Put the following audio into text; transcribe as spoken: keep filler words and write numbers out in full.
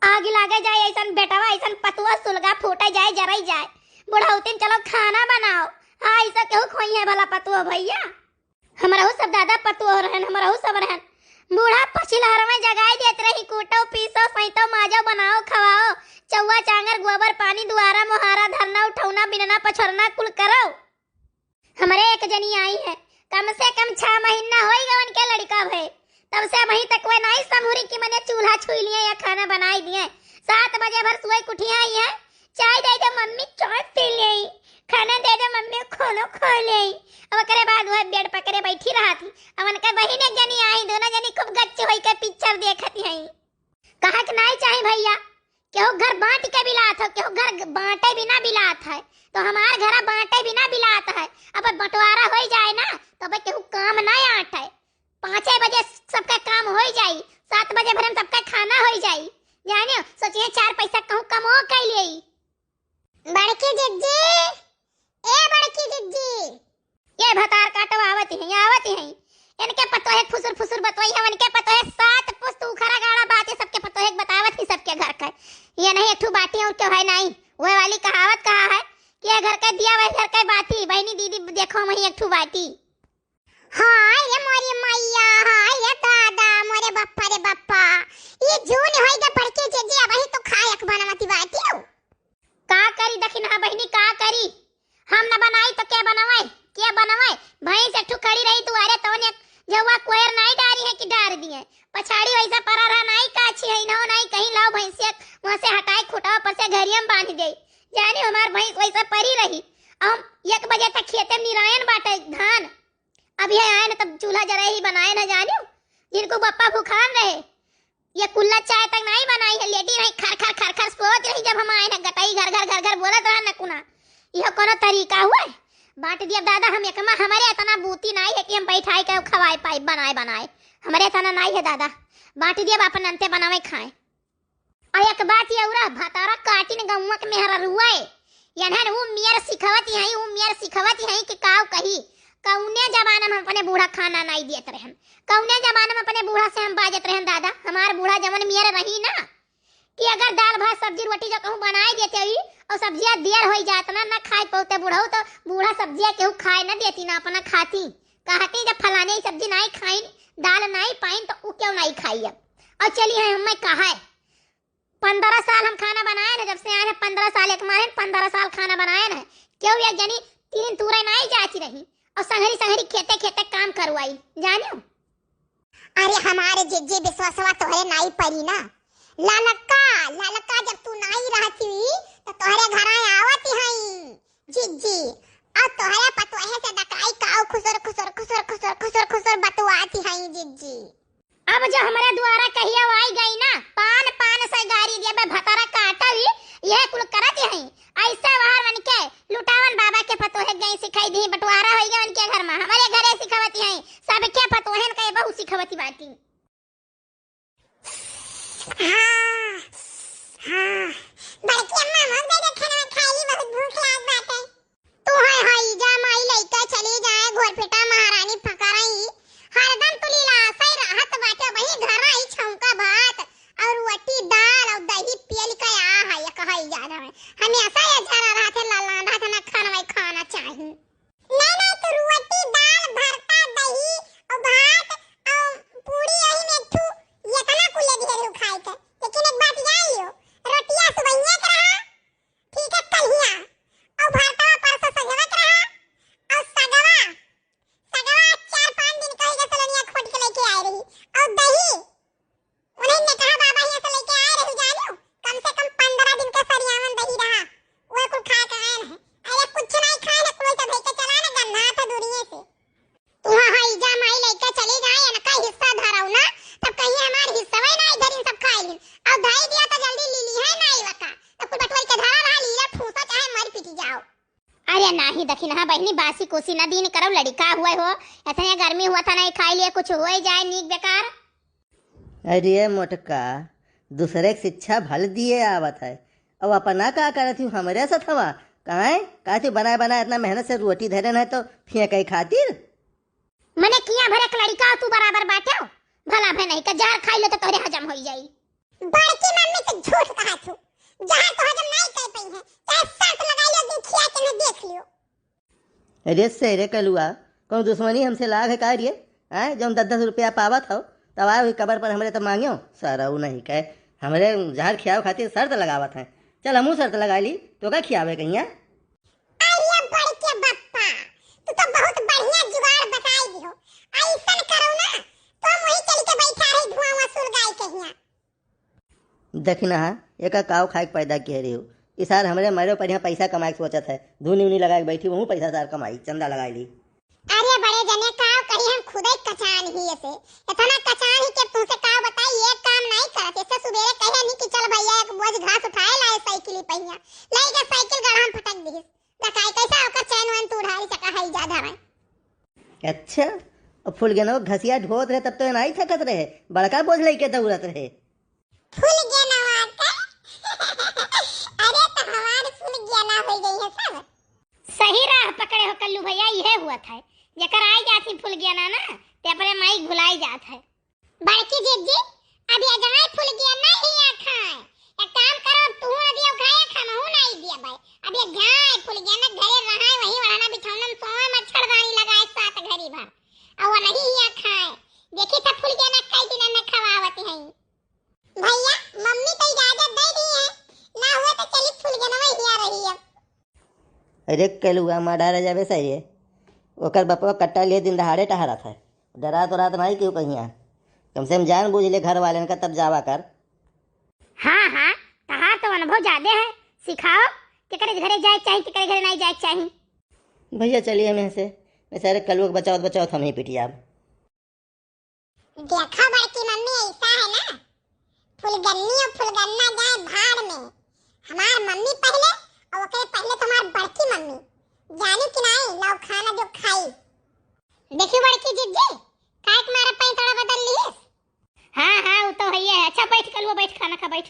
आग लागे जाए ऐसन बेटवा, ऐसन पतुआ, सुलगा फूटे जाए, जरई जाए। बुढ़ौतिन चलो खाना बनाओ। हाँ, ऐसा केहू खोई है भला पतुआ भैया? हमरहू सब दादा पतुआ रहन, हमरहू सब रहन। बूढ़ा पछिलहरवे जगाई देत रही, कूटो, पीसो, सैतो, माजो, बनाओ, खवाओ, चौआ, चांगर, गोबर, पानी, दुआरा, मोहारा, धरना, उठौना, बिनना, पछोरना, कुल करो। हमरे एक जनी आई है, कम से कम छह महीना होई गए उनके लड़का भए, तब से अबहीं तक वे नाई समहुरी कि मने चूल्हा छुई लिए या खाना बनाई दिए। सात बजे भर सोए के उठी आई है, चाय दे दे मम्मी, चाय पी ले, खाना दे दे मम्मी, खाना खा ले। अब ओकरे बाद वह बेड पकड़े बैठी रहा थी। अब उनके बहिन एक जनी आई, दोनों जनी खूब गच्च होई के पिक्चर देखत हैं। कहा के नाई चाही भैया, केहू घर बांट के बिलात हो, केहू घर बांटे बिना बिलात है, तो हमार घर बांटे बिना बिलात है। अब बंटवारा होई जाए ना, तो अब केहू काम ना आटे। पाँचे बजे सबका काम होई जाई, सात बजे भरे में सबका खाना होई जाई। जानियो, सोचिए चार पैसा कहूँ कमो कर लिए। बड़की जिज्जी, ए बड़की जिज्जी। ये भतार काटो आवत ही, आवत ही। इनके पतोहे फुसुर फुसुर बतोई है, इनके पतोहे सात पुस्त उखरा गाड़ा बात, ये सबके पतोहे के बतावत ही सबके घर का। ये नहीं एक ठू बाटी और क्यों है नहीं। वह वाली कहावत कहा है कि ये घर के दिया, वह घर के बाती। बहनी दीदी देखो वहीं एक ठू बाटी। हाय रे मोरी मैया, हाय रे दादा, मोरे बप्पा रे बप्पा। ये जून होई गे बड़की जिज्जी, अबहीं तो खाए के बनवती बाटी हो। का करी दखिनहा बहिनी, का करी? हम न बनाई तो के बनवे, के बनवे? भैंस एक ठो खड़ी रही दुआरे, तवन एक झौवा कोयर नाई डारी है कि डार दिए। पछाड़ी वैसा परा रहा, नाई काछी है, इन्हों नाई कहीं लाओ भैंसिया वहाँ से हटाए, खुटावा पर से घरिया में बांध दे। जानी हमार भैंस वैसा परी रही। हम एक बजे तक खेते में निरायन बाटे धान। अब ये आए न तब चूल्हा जरे ही बनाए न जानियो। जिनको बप्पा भुखान रहे, ये कुल्ला चाय तक नाई बनाई है, लेटी रही खर खर खर खर सोवत रही। जब हम आए न गटई घर घर घर घर बोलत रहा न कुना, यह कोनो तरीका हुआ है? बांट दिया दादा, हम एकमा, हमारे इतना बूती नाई है कि हम बैठाई के खवाए पाई बनाए बनाए, हमारे इतना नाई है दादा। बांट दिया अपन अंते बनावे खाए। और एक बात ये उरा भतारा काटिन गौवा के मेहररुआ है, यनहन ऊ मेर सिखवत हई, ऊ मेर सिखवत हई कि काऊ कही, कौने जमाना में हम अपने बूढ़ा खाना नाई देत रहन, कौने जमाना में अपने बूढ़ा से हम बाजत रहन दादा। हमार बूढ़ा जवन मेर रही ना कि अगर दाल भात सब्जी रोटी जो कहूँ बनाए देते हुई और सब्जियाँ देर होई जात ना, ना खाए पौते बूढ़ऊ, तो बूढ़ा सब्जियाँ केहू खाए ना देती ना अपना खाती, कहती जब फलाने ही सब्जी नाई खाइन, दाल नाई पाइन तो ऊ क्यों नाई खाई। अब और चली है हमें कहा है, पन्द्रह साल हम खाना बनाए न, जब से आए हैं पन्द्रह साल, एक मारे पन्द्रह साल खाना बनाए न, क्यों एक जनी तीन तुरे नाई जाती रही और संघरी संघरी खेते खेते काम करवाई, जानियो। अरे हमारे जिज्जी विश्वासवा तोहरे नाई परी ना, ललका ललका जब तू नाई रहती तो तोहरे घर आवती हई जिज्जी, और तोहरे पतोहे से दकाई काऊ खुसुर खुसुर खुसुर खुसुर खुसुर खुसुर बतुआती हई जिज्जी। अब जो हमरे दुआरा कहिया आई गई ना, पान पान से गारी दिया बे भतारा काटल, यह कुल करत हई। ऐसे वहार मन के लुटावन बाबा के पतोहे गई सिखाई दी, बंटवारा होई गए उनके घर में, हमारे घरे सिखावती हई, सबके पतोहन के बहू सिखावती बाटी। हाँ, हाँ। बड़की अम्मा, हम दे दे खाना खाई, बहुत भूख लाग बाटे। तू है, है, जा माई लइका चली जाए, घोर पेटा महारानी फकरई। हरदम तू लीलासई रहत बाटे, वही घर आई छौंका भात और रोटी दाल और दही पियल का आ है, ये कहई जा रहा है। हमेशा ये जरा रहत है, लल्ला रहत है, ना खाना खाना चाहिए। नहीं, नहीं, तू रोटी, दाल, भरता, दही और भात और पूरी यही में एक ठू, ये तना कुल ढेर हो खाए के। लेकिन एक बात जान लियो, रोटिया सुबहिया के रहा, ठीक है, कल्हिया। और भरतवा परसों सजवा के रहा। और सगवा, सगवा चार पाँच दिन कही के सलोनिया खोट के लेके आए रही। और दही, उन्हें ने कहा, "बाबा, यहाँ से लेके आए रही जानियो, कम से कम पन्द्रह दिन के सरियावन दही रहा, वह कुल खा के आए हैं। अरे कुछ नहीं खाए ना, कोई तो धई के चला ना, गन्ना था दूरिये से।" तू हाँ, हाँ, इजा माई लइका चली जाए, इनका हिस्सा धराऊ ना, तब कहीं हमार हिस्सा वही ना इधर इन सब खाए लेन। अब धई दिया तो जल्दी ली ली है ना इवका, तब कुल बटोर के धरा रहा, लीला फूसा चाहे मर पिटी जाओ। अरे नाही दखिनहा बहिनी, बासी कुसी न दीन करो, लड़िका हुए हो, इतने गर्मी हुआ था, नहीं खाई लिए, कुछ हुए जाए नीक बेकार। अरे मोटका, दूसरे के शिक्षा भल दिए आवत है, अब अपना का करत हूँ हमरे सथवा? काहे? का तू बनाए बनाए इतना मेहनत से रोटी धरे है तो फेंके खातिर? मने किया भरे एक लड़िका तू बराबर बाटे हो, भला भे नहीं का जहर खाई लो तो तोहरे हजम होई जाई। बड़की मम्मी से फूस कहा थू, जहाँ तो हजम नहीं कर पाई है, चाहे शर्त लगा लियो, दिन खिया के न देख लियो। अरे से रे कलुआ, कौन दुश्मनी हमसे लाग है का रे? आय, जौन दस दस रुपया पावत हो, तब आए हुई कबर पर हमरे तब मांग्यो। सारा ऊ नहीं कहे, हमरे जहर खियावे खातिर शर्त लगावत है। चल हमहू शर्त लगा ली, तो का खियावे कहिया? अरे बड़के बप्पा, तू तो बहुत बढ़िया जुगाड़ बताई दिहो। ऐसन करो ना, तो हम वहीं चल के बैठा रही धुआं वसूल गाय कहिया। देखी ना हा, एका काव खाए के पैदा किहे रही हो। ई सार हमरे मरे पर यहाँ पैसा कमाए के सोचत है। धुनी उनी लगाए के बैठी, वहू पैसा सार कमाई, चंदा लगाए ली। अरे बड़े जने, काव कही, हम खुदे कचान ही ऐसे। इतना कचान ही कि तुमसे काव बताई, एक काम नहीं करत। इससे सुबेरे कहे नहीं कि चल भैया एक बोझ घास उठाए लाए साइकिल ही पहिया। ले के साइकिल गढ़ा में फटक दिहिस। बताई कैसा ओकर चैन वैन तू उधारी चका है जा धराए। अच्छा, और फुलगेनवा घसिया ढोत रहे तब तो नहीं थकत रहे, बड़का बोझ लेके दौड़त रहे। फुलगेनवा का? अरे तो हमार फुलगेना हो गई है सब। सही राह पकड़े हो कल्लू भैया, इहे हुआ था। जेकर आई जाती फुलगेना ना, ते अपने माई भुलाई जात है। बड़की जिज्जी, अब ये जाए फुलगेना ही आ खाए। एक काम करो, अब तू ना दियो खाए, हम हूँ नहीं दिया भाई। अब ये जाए फुलगेना घरे रहाए, वही वरना बिछौना में सोए, मच्छरदानी लगाए सात घड़ी भर। और वो नहीं ही आ खाए। देखी था फुलगेना कई दिन में खवावत है। भैया, मम्मी तो इजाजत दे दी है, ना हुआ तो चली फुलगेना वही आ रही है। अरे कलुआ मार डारा जाबे सही है। ओकर बपवा कट्टा लिए दिन दहाड़े टहरत है। डरात उरात नहीं क्यों कहिया। कम से कम जान बूझ ले घर वालेन का तब जावा कर। हाँ, हाँ, तहार तो अनुभव ज्यादा है। सिखाओ, केकरे घरे जाए के चाही, केकरे घरे नहीं जाए के चाही। भैया चलिए हम यहाँ से, मैं सारे कलुआ के बचावत बचावत हम ही पिट जाब। देखा बड़की मम्मी, ऐसा है ना, फुलगन्नी और फुलगन्ना जाए भाड़ में। हमार मम्मी पहले और ओकरे पहले तुम्हार बड़की मम्मी। जानी कि नहीं, लाओ खाना जो खाई। देखी बड़की जिज्जी, काहे के मारा पैंतड़ा बदल लिहिस? हाँ, हाँ, वो तो है ही है। अच्छा बैठ कलुआ, बैठ खाना खा, बैठ।